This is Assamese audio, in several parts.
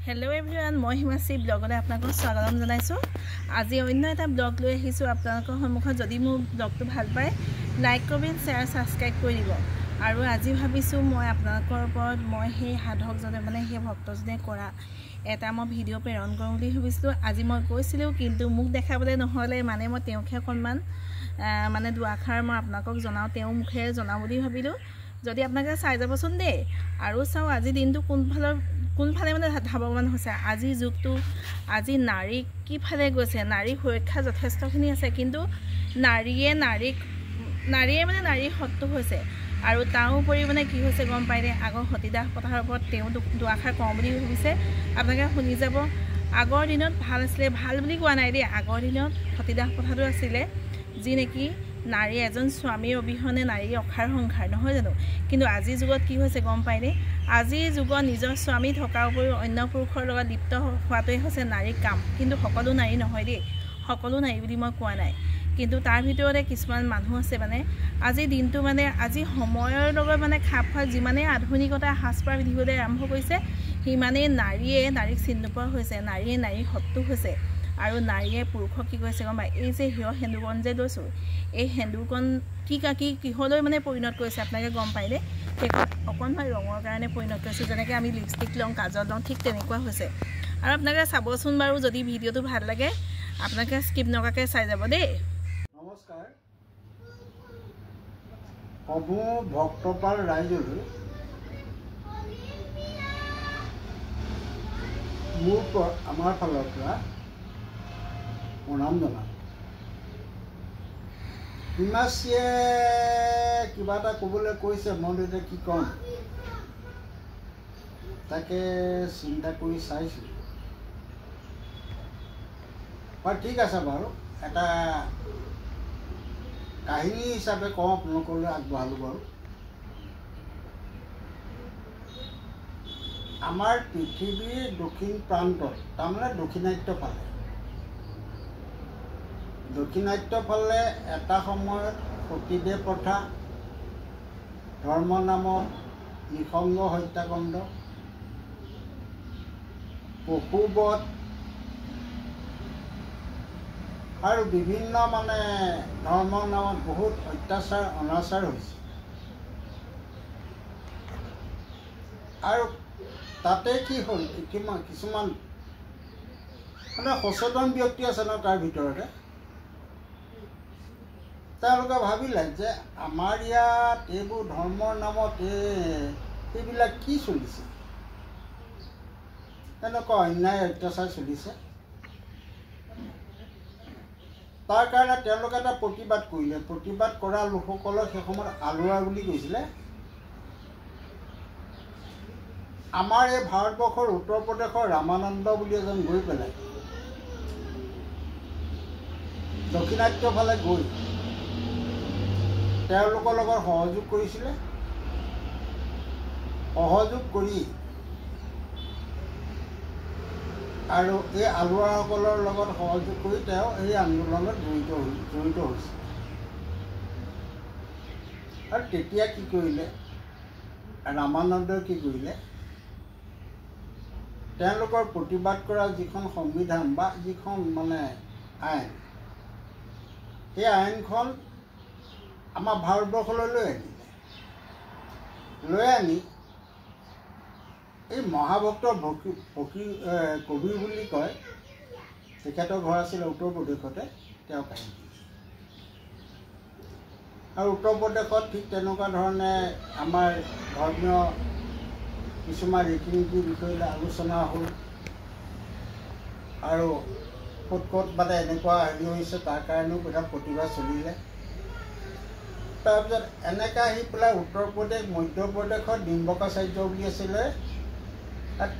হেল্ল' এভৰিৱান, মই হিমাশ্ৰী ব্লগলৈ আপোনালোকক স্বাগতম জনাইছোঁ। আজি অন্য এটা ব্লগ লৈ আহিছোঁ আপোনালোকৰ সন্মুখত। যদি মোৰ ব্লগটো ভাল পায় লাইক, কমেণ্ট, শ্বেয়াৰ, ছাবস্ক্ৰাইব কৰি দিব। আৰু আজি ভাবিছোঁ মই আপোনালোকৰ ওপৰত মই সেই সাধকজনে মানে সেই ভক্তজনে কৰা এটা মই ভিডিঅ' প্ৰেৰণ কৰোঁ বুলি ভাবিছিলোঁ। আজি মই কৈছিলোঁ, কিন্তু মোক দেখাবলৈ নহ'লে, মানে মই তেওঁকহে অকণমান মানে দুআষাৰ মই আপোনালোকক জনাওঁ, তেওঁৰ মুখেৰে জনাওঁ বুলি ভাবিলোঁ। যদি আপোনালোকে চাই যাবচোন দেই। আৰু চাওঁ আজি দিনটো কোনফালে মানে ধাৱমান হৈছে, আজিৰ যুগটো, আজি নাৰী কিফালে গৈছে। নাৰীৰ সুৰক্ষা যথেষ্টখিনি আছে, কিন্তু নাৰীয়ে মানে নাৰীৰ শত্ৰু হৈছে। আৰু তাৰ উপৰি মানে কি হৈছে গম পাইনে? আগৰ সতীদাস প্ৰথাৰ ওপৰত তেওঁ দুআষাৰ কওঁ বুলি ভাবিছে, আপোনালোকে শুনি যাব। আগৰ দিনত ভাল আছিলে, ভাল বুলি কোৱা নাই দেই। আগৰ দিনত সতীদাস প্ৰথাটো আছিলে, যি নেকি নাৰী এজন স্বামীৰ অবিহনে নাৰীৰ অসাৰ সংসাৰ, নহয় জানো? কিন্তু আজিৰ যুগত কি হৈছে গম পায়নে? আজিৰ যুগত নিজৰ স্বামী থকাৰ উপৰিও অন্য পুৰুষৰ লগত লিপ্ত হোৱাটোৱে হৈছে নাৰীৰ কাম। কিন্তু সকলো নাৰী নহয় দেই, সকলো নাৰী বুলি মই কোৱা নাই, কিন্তু তাৰ ভিতৰতে কিছুমান মানুহ আছে মানে আজিৰ দিনটো মানে আজি সময়ৰ লগত মানে খাপ খোৱা, যিমানেই আধুনিকতা সাজপাৰ পিন্ধিবলৈ আৰম্ভ কৰিছে, সিমানেই নাৰীয়ে নাৰীক চিনি নোপোৱা হৈছে, নাৰীয়ে নাৰীৰ শত্ৰু হৈছে। আৰু নাৰীয়ে পুৰুষক কি কৰিছে গম পায়? এই যে হিৰ সেন্দুৰকণ যে লৈছোঁ, এই সেন্দুৰকণ কি কি কিহলৈ মানে পৰিণত কৰিছে আপোনালোকে গম পায়নে? সেইখন অকণমান ৰঙৰ কাৰণে পৰিণত কৰিছে, যেনেকৈ আমি লিপষ্টিক লওঁ, কাজল লওঁ, ঠিক তেনেকুৱা হৈছে। আৰু আপোনালোকে চাবচোন বাৰু, যদি ভিডিঅ'টো ভাল লাগে আপোনালোকে স্কিপ নকৰাকৈ চাই যাব দেই। নমস্কাৰ সমূহ ভক্তপাল ৰাইজলৈ মোৰ আমাৰ ফালৰ পৰা প্ৰণাম জনালোঁ। হিমাশ্ৰীয়ে কিবা এটা ক'বলৈ কৈছে, মই এতিয়া কি ক'ম তাকে চিন্তা কৰি চাইছোঁ। হয়, ঠিক আছে বাৰু, এটা কাহিনী হিচাপে কওঁ, আপোনালোকলৈ আগবঢ়ালোঁ বাৰু। আমাৰ পৃথিৱীৰ দক্ষিণ প্ৰান্তত, তাৰমানে দক্ষিণাত্য ফালে এটা সময়ত সতীদেহ প্ৰথা, ধৰ্ম নামত নিঃসংগ হত্যাকাণ্ড, পশুবধ আৰু বিভিন্ন মানে ধৰ্মৰ নামত বহুত অত্যাচাৰ অনাচাৰ হৈছে। আৰু তাতে কি হ'ল, কিছুমান মানে সচেতন ব্যক্তি আছে ন তাৰ ভিতৰতে, তেওঁলোকে ভাবিলে যে আমাৰ ইয়াত এইবোৰ ধৰ্মৰ নামত এইবিলাক কি চলিছে, এনেকুৱা অন্যায় অত্যাচাৰ চলিছে। তাৰ কাৰণে তেওঁলোকে এটা প্ৰতিবাদ কৰিলে। প্ৰতিবাদ কৰা লোকসকলক সেই সময়ত আলোৱা বুলি কৈছিলে। আমাৰ এই ভাৰতবৰ্ষৰ উত্তৰ প্ৰদেশৰ ৰামানন্দ বুলি এজন গৈ পেলাই দক্ষিণাত্য ফালে গৈ তেওঁলোকৰ লগত সহযোগ কৰিছিলে। সহযোগ কৰি আৰু এই আলোৱাসকলৰ লগত সহযোগ কৰি তেওঁ এই আন্দোলনত জড়িত হৈছে। আৰু তেতিয়া কি কৰিলে ৰামানন্দই, কি কৰিলে, তেওঁলোকৰ প্ৰতিবাদ কৰা যিখন সংবিধান বা যিখন মানে আইন, সেই আইনখন আমাৰ ভাৰতবৰ্ষলৈ লৈ আনিলে। লৈ আনি এই মহাভক্ত কবিৰ বুলি কয়, তেখেতৰ ঘৰ আছিলে উত্তৰ প্ৰদেশতে, তেওঁক আনি দিলে। আৰু উত্তৰ প্ৰদেশত ঠিক তেনেকুৱা ধৰণে আমাৰ ধৰ্মীয় কিছুমান ৰীতি নীতিৰ বিষয়ে আলোচনা হ'ল আৰু ক'ত ক'ত মানে এনেকুৱা হেৰি হৈছে, তাৰ কাৰণেও কথা প্ৰতিবাদ চলিলে। তাৰপিছত এনেকৈ আহি পেলাই উত্তৰ প্ৰদেশ, মধ্যপ্ৰদেশত ডিম্বকাচাৰ্য বুলি আছিলে,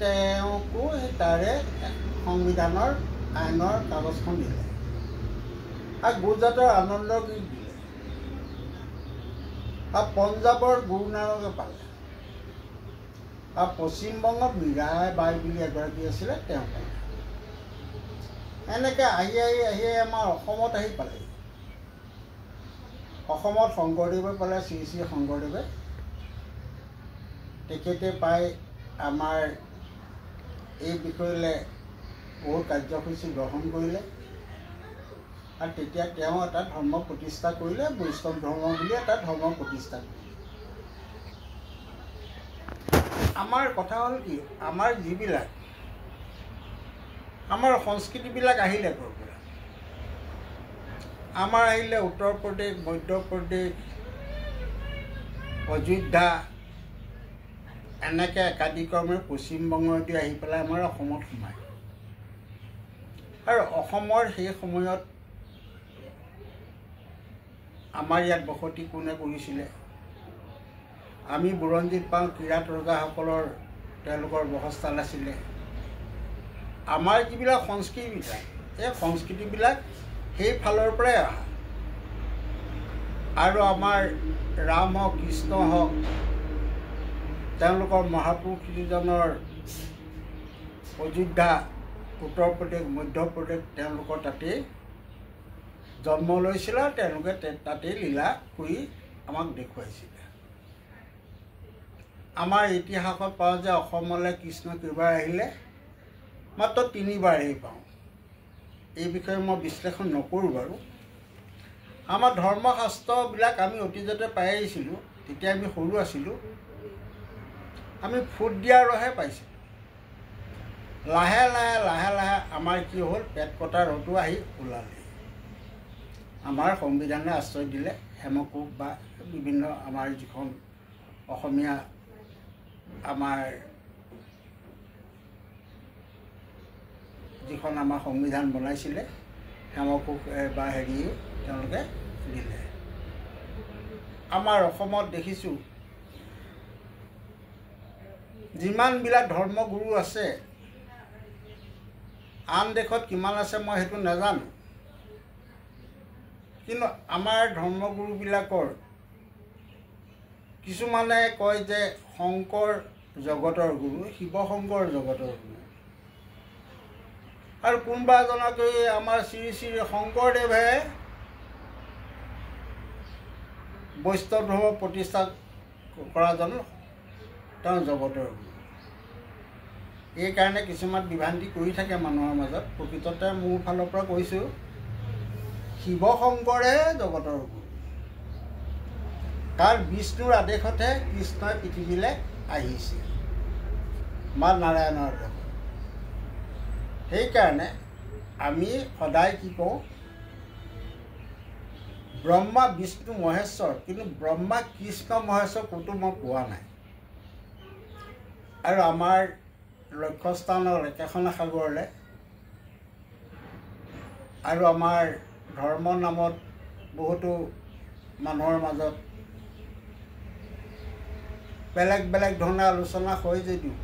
তেওঁকো সেই তাৰে সংবিধানৰ আইনৰ কাগজখন দিলে। আৰু গুজৰাটৰ আনন্দগিৰিক দিলে, আৰু পঞ্জাৱৰ গুৰু নানকে পালে, আৰু পশ্চিমবংগত মীৰাই বাই বুলি এগৰাকী আছিলে, তেওঁ পালে। এনেকৈ আহি আহি আহি আমাৰ অসমত আহি পালে। অসমত শংকৰদেৱে পালে, শ্ৰী শ্ৰী শংকৰদেৱে। তেখেতে পাই আমাৰ এই বিষয়লৈ বহুত কাৰ্যসূচী গ্ৰহণ কৰিলে আৰু তেতিয়া তেওঁ এটা ধৰ্ম প্ৰতিষ্ঠা কৰিলে, বৈষ্ণৱ ধৰ্ম বুলি এটা ধৰ্ম প্ৰতিষ্ঠা কৰিলে। আমাৰ কথা হ'ল কি, আমাৰ যিবিলাক আমাৰ সংস্কৃতিবিলাক আহিলে ক'ৰ পৰা? আমাৰ আহিলে উত্তৰ প্ৰদেশ, মধ্যপ্ৰদেশ, অযোধ্যা, এনেকৈ একাদিক্ৰমে পশ্চিমবংগদি আহি পেলাই আমাৰ অসমত সোমায়। আৰু অসমৰ সেই সময়ত আমাৰ ইয়াত বসতি কোনে কৰিছিলে? আমি বুৰঞ্জীত পাওঁ কিৰাত ৰজাসকলৰ তেওঁলোকৰ বাসস্থান আছিলে। আমাৰ যিবিলাক সংস্কৃতিবিলাক, এই সংস্কৃতিবিলাক সেই ফালৰ পৰাই অহা। আৰু আমাৰ ৰাম হওক, কৃষ্ণ হওক, তেওঁলোকৰ মহাপুৰুষকেইজনৰ অযোধ্যা, উত্তৰ প্ৰদেশ, মধ্যপ্ৰদেশ, তেওঁলোকৰ তাতেই জন্ম লৈছিলে আৰু তেওঁলোকে তাতেই লীলা কৰি আমাক দেখুৱাইছিলে। আমাৰ ইতিহাসত পাওঁ যে অসমলৈ কৃষ্ণ কেইবাৰ আহিলে, মাত্ৰ তিনিবাৰেই পাওঁ। এই বিষয়ে মই বিশ্লেষণ নকৰোঁ বাৰু। আমাৰ ধৰ্মশাস্ত্ৰবিলাক আমি অতীজতে পাই আহিছিলোঁ, তেতিয়া আমি সৰু আছিলোঁ, আমি ফুট দিয়া ৰহে পাইছিলোঁ। লাহে লাহে লাহে লাহে আমাৰ কি হ'ল, পেট কটা ৰটো আহি ওলালে। আমাৰ সংবিধানে আশ্ৰয় দিলে হেমকোষ বা বিভিন্ন আমাৰ যিখন অসমীয়া আমাৰ যিখন আমাৰ সংবিধান বনাইছিলে, হেমকোষ বা হেৰি তেওঁলোকে দিলে। আমাৰ অসমত দেখিছোঁ যিমানবিলাক ধৰ্মগুৰু আছে, আন দেশত কিমান আছে মই সেইটো নাজানো, কিন্তু আমাৰ ধৰ্মগুৰুবিলাকৰ কিছুমানে কয় যে শংকৰ জগতৰ গুৰু, শিৱশংকৰ জগতৰ গুৰু, আৰু কোনোবা এজনকে আমাৰ শ্ৰী শ্ৰী শংকৰদেৱে বৈষ্ণৱ ধৰ্ম প্ৰতিষ্ঠা কৰাজন তেওঁ জগতৰ গুৰু। এইকাৰণে কিছুমান বিভ্ৰান্তি কৰি থাকে মানুহৰ মাজত। প্ৰকৃততে মোৰ ফালৰ পৰা কৈছোঁ, শিৱশংকৰে জগতৰ গুৰু, কাৰণ বিষ্ণুৰ আদেশতহে কৃষ্ণই পৃথিৱীলৈ আহিছে, মা নাৰায়ণৰ আদেশত। সেইকাৰণে আমি সদায় কি কওঁ, ব্ৰহ্মা বিষ্ণু মহেশ্বৰ, কিন্তু ব্ৰহ্মা কৃষ্ণ মহেশ্বৰ ক'তো মই পোৱা নাই। আৰু আমাৰ লক্ষ্যস্থানৰ একেখন সাগৰলৈ আৰু আমাৰ ধৰ্মৰ নামত বহুতো মানুহৰ মাজত বেলেগ বেলেগ ধৰণে আলোচনা হয় যদিও,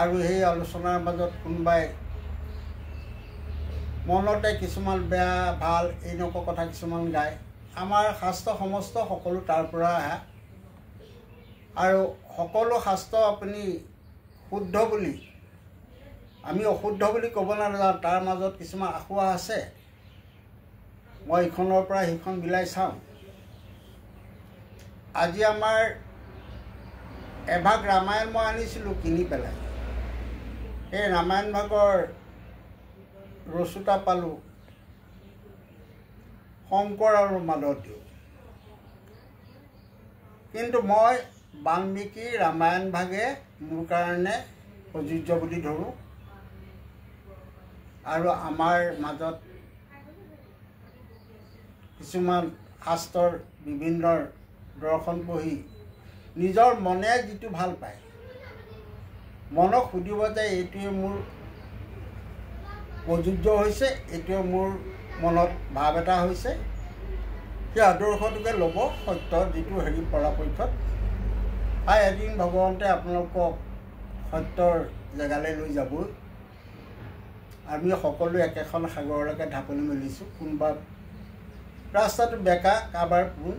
আৰু সেই আলোচনাৰ মাজত কোনোবাই মনতে কিছুমান বেয়া ভাল এনেকুৱা কথা কিছুমান গায়। আমাৰ শাস্ত্ৰ সমস্ত সকলো তাৰ পৰা আহে, আৰু সকলো শাস্ত্ৰ আপুনি শুদ্ধ বুলি, আমি অশুদ্ধ বুলি ক'ব নাযাওঁ, তাৰ মাজত কিছুমান আসোঁৱাহ আছে। মই ইখনৰ পৰা সিখন মিলাই চাওঁ। আজি আমাৰ এভাগ ৰামায়ণ মই আনিছিলোঁ কিনি পেলাই, সেই ৰামায়ণ ভাগৰ ৰচোতা পালোঁ শংকৰ আৰু মাধৱদেৱ। কিন্তু মই বাল্মীকি ৰামায়ণ ভাগে মোৰ কাৰণে প্ৰযোজ্য বুলি ধৰোঁ। আৰু আমাৰ মাজত কিছুমান শাস্ত্ৰৰ বিভিন্ন দৰ্শন পঢ়ি নিজৰ মনে যিটো ভাল পায়, মনক সুধিব যে এইটোৱে মোৰ প্ৰযোজ্য হৈছে, এইটোৱে মোৰ মনত ভাৱ এটা হৈছে, সেই আদৰ্শটোকে ল'ব সত্য যিটো হেৰি পৰাপক্ষত। আৰু এদিন ভগৱন্তে আপোনালোকক সত্যৰ জেগালৈ লৈ যাবই। আমি সকলোৱে একেখন সাগৰলৈকে ঢাপলি মেলিছোঁ। কোনোবা ৰাস্তাটো বেকা, কাৰোবাৰ পোন,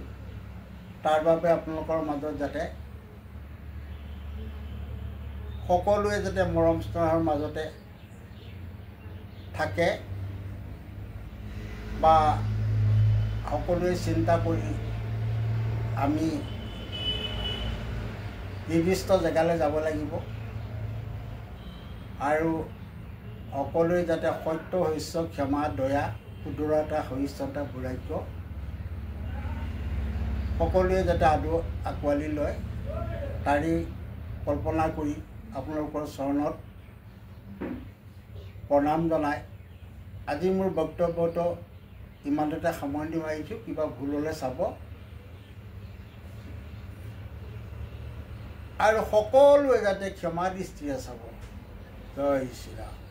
তাৰ বাবে আপোনালোকৰ মাজত যাতে সকলোৱে যাতে মৰম স্নেহৰ মাজতে থাকে বা সকলোৱে চিন্তা কৰি আমি নিৰ্দিষ্ট জেগালৈ যাব লাগিব। আৰু সকলোৱে যাতে সত্য, শস্য, ক্ষমা, দয়া, ক্ষুদ্ৰতা, সহিষ্ণুতা, বৈৰাগ্য সকলোৱে যাতে আঁকোৱালি লয় তাৰেই কল্পনা কৰি আপোনালোকৰ চৰণত প্ৰণাম জনাই আজি মোৰ বক্তব্যটো ইমানতে সামৰণি মাৰিছোঁ। কিবা ভুল হ'লে চাব আৰু সকলোৱে যাতে ক্ষমা দৃষ্টিৰে চাব। জয় শ্ৰীৰাম।